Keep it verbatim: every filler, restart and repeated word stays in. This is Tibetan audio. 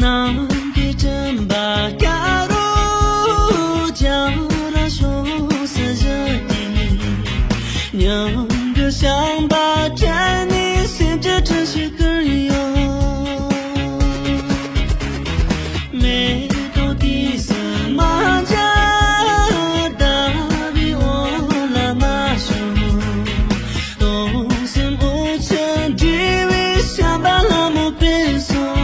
ནམ་མཁའི་སྤྲིན་པ་དཀར་རོ་བྱ་ར་ཤོག་ས་གཞི་དེ། མཉམ་དུ་བྱམས་པ་སྤྲད་ནས་སེམས་ཀྱི་དྲན་ཤེས་ཀུན་ཡོད། མེ་ཏོག་དུས་སུ་མ་འཇར་ཟླ་བའི་འོག་ལ་མ་ཤོར། སྟོང་གསུམ་འོད་ཆགས་འབྲེལ་བའི་བྱམས་པ་ལྷ་མོ་དཔེ་སོང་།